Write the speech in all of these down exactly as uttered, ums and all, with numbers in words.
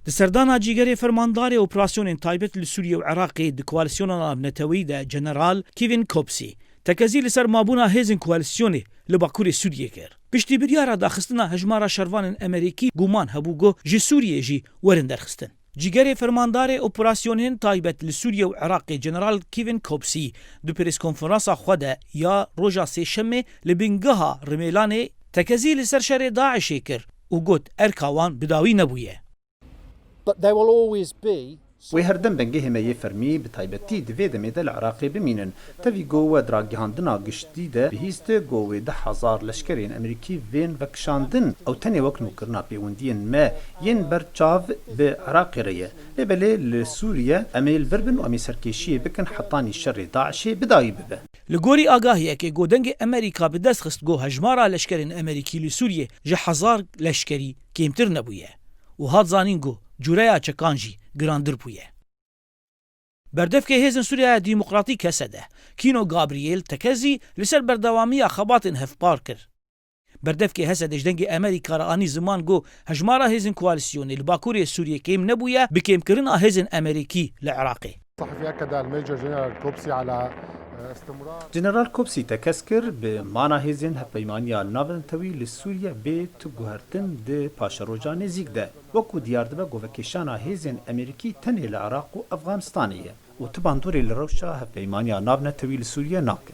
Di serdana cîgerê fermandarê operasyonên taybet li Sûriye û Iraqê di koalisyona navneteweyî de General Kevin Copsey tekezî li ser mabûna hêzên koalisyonê li Bakurê Sûriyê kir. Piştî biryara daxistina hejmara şervanên Amerîkî guman hebû ku ji Sûriyê jî werin derxistin. Cîgerê fermandarê operasyonên taybet li Sûriye û Iraqê General Kevin Copsey di preskonferansa xwe de ya roja Sêşemê li bingeha Rimêlanê tekezî li ser şerê DAIŞê kir û got erka wan bi dawî nebûye. But there will always be Wê herdem bingehê me yê fermî, bi taybetî di vê demê de li Iraqê bimînin. Tevî ku we di ragihandina giştî de bihîst ku wê deh hezar leşkerên Amerîkî bên vekişandin, ew tenê wek nûkirina pêwendiyên me yên ber çav bi Iraqê re ye. Lê belê li Sûriye em ê li vir bin û em ê serkêşiyê bikin hetanî şerê DAIŞê bi dawî bibe. Li gorî agahiyekê ku Dengê Amerîka bi dest xist ku hejmara leşkerên Amerîkî li Sûriyê ji hezar leşkerî kêmtir nebûye û hat zanîn ku cûreya çekan jî girandir bûye. Berdevkê Hêzên Sûriyeya Demokratîk, H S D, Kîno Gabriel tekezî li ser berdewamiya xebatên hevpar kir. Berdevkê H S D ji Dengê Amerîka re anî ziman ku hejmara hêzên koalîsyonê li Bakurê Sûriyê kêm nebûye bi kêmkirina hêzên Amerîkî li Iraqê. الصحفي أكد الميجر جنرال كوبسي على استمرار General Copsey tekez kir, bi mana hêzên Hevpeymaniya Navnetewî li Sûriye bê tu guhertin di paşeroja nêzîk de, wekû diyar dibe ku vekêşana hêzên Amerîkî tenê li Iraq û Efxanistanê ye û tu bandorê li rewşa Hevpeymaniya Navnetewî li Sûriye nake.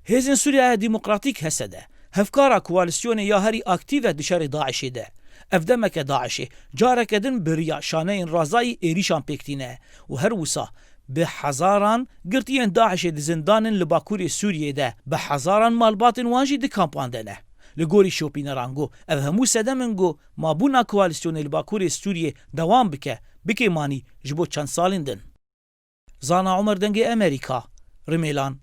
Hêzên Sûriyeya Demokratîk, H S D, hevkara koalîsyonê ya herî aktîf e di şerê DAIŞê de. Ev demeke DAIŞê careke din bi riya şaneyên razayî êrîşan pêk tîne û her wisa bi hezaran girtiyên DAIŞê di zindanên li Bakurê Sûriyê de, bi hezaran malbatên wan jî di kampan de ne. Li gorî şopîneran got, ev hemû sedem in ku mabûna koalîsyonê li Bakurê Sûriyê dewam bike, bikêmanî ji bo çend salên din. Zana Omer, Dengê Amerîka, Rimêlan.